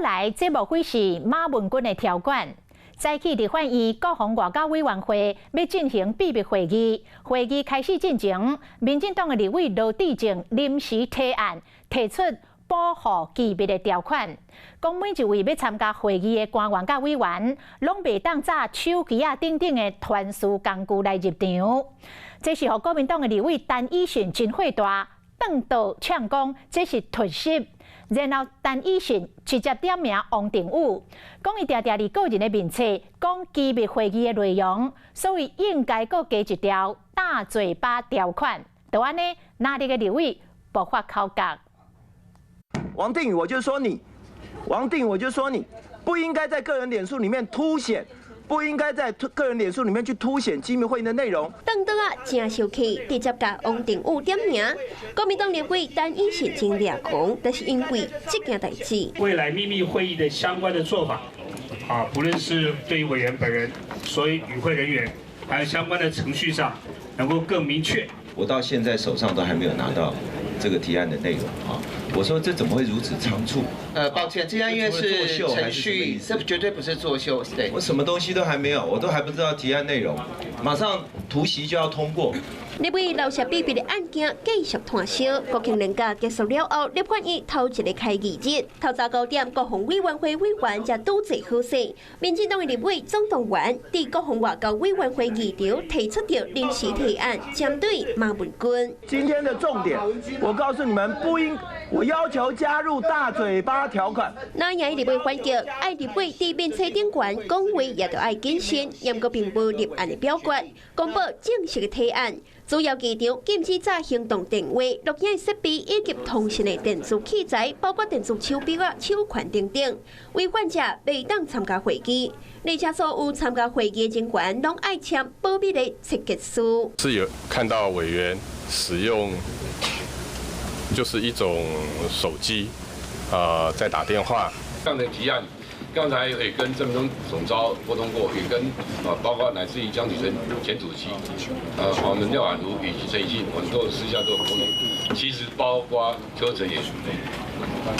來，這無非是馬文君的條款。早起立法院國防外交委員會欲進行秘密會議，會議開始進前，民進黨的立委羅致政臨時提案，提出保護機密的條款，講每一位欲參加會議的官員佮委員，攏袂當紮手機仔等等的傳輸工具來入場。這是予國民黨的立委陳以信真火大，當桌嗆講這是突襲。然後陳以信直接點名王定宇，講伊定定佇個人的面冊講機密會議的內容，所以應該閣加一條大嘴巴條款。就按呢，藍綠的立委爆發口角。王定宇，我就說你，王定宇，我就說你，不應該在個人臉書裡面凸顯，不應該在個人臉書裡面去凸顯機密會議的內容。當當啊，誠生氣，直接共王定宇點名。國民黨立委陳以信真掠狂，但是因為這件代誌。未來秘密會議的相關的做法，啊，不論是對於委員本人，所以與會人員，還有相關的程序上，能夠更明確。我到現在手上都還沒有拿到這個提案的內容啊！我說這怎麼會如此倉促？抱歉，這樣因為是程序，這絕對不是作秀。對，我什麼東西都還沒有，我都還不知道提案內容，馬上突襲就要通過。立委漏洩秘密的案件繼續湠燒，國慶連假結束了後，立法院頭一個開議日，透早9點，國防委員會委員才拄坐好勢。民進黨的立委總動員，佇國防外交委員會議場提出著臨時提案，針對馬文君。今天的重點，我告訴你們，不應，我要求加入大嘴巴條款。藍營立委反擊，愛立委佇面冊頂懸講話也著愛謹慎，毋過並無立案的表決，公布正式的提案。主要議場禁止紮行動電話、錄影設備以及通訊的電子器材，包括電子手錶仔、手環等等。違反者袂當參加會議，而且所有參加會議的人員攏愛簽保密的切結書。是有看到委員使用，就是一種手機，在打電話。這樣的提案，剛才也跟鄭明總召溝通過，也跟啊，包括乃至於江啟臣前主席，我們廖婉如以及陳以信，我們都私下都有溝通。其實包括邱成也，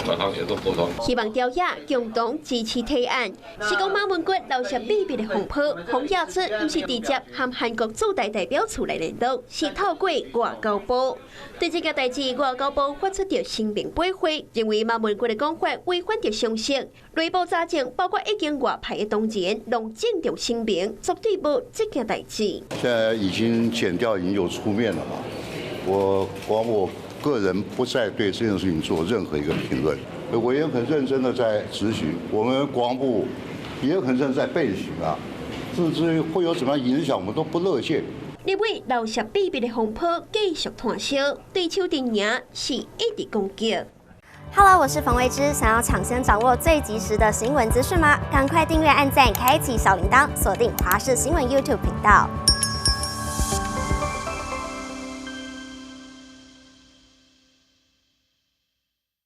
早上也都溝通。希望朝野共同支持提案，是講馬文君漏洩秘密的風波，風亞出毋是直接和韓國駐台代表處來聯絡，是透過外交部。對這件代誌，外交部發出著聲明駁回，認為馬文君的講法違反著常識。內部查證，包括已經外派的同仁，攏鄭重聲明，絕對無這件代誌。現在已經檢調已經有出面了嘛？我光我個人不再對這件事情做任何一個評論。我也很認真的在執行，我們國防部也很認真在備詢啊。至於會有怎麼樣影響，我們都不樂見。立委漏洩秘密的風波繼續湠燒，對手陣營是一直攻擊。 Hello，我是馮慧芝，想要搶先掌握最及時的新聞資訊嗎？趕快訂閱、按讚、開啟小鈴鐺，鎖定華視新聞 YouTube 頻道。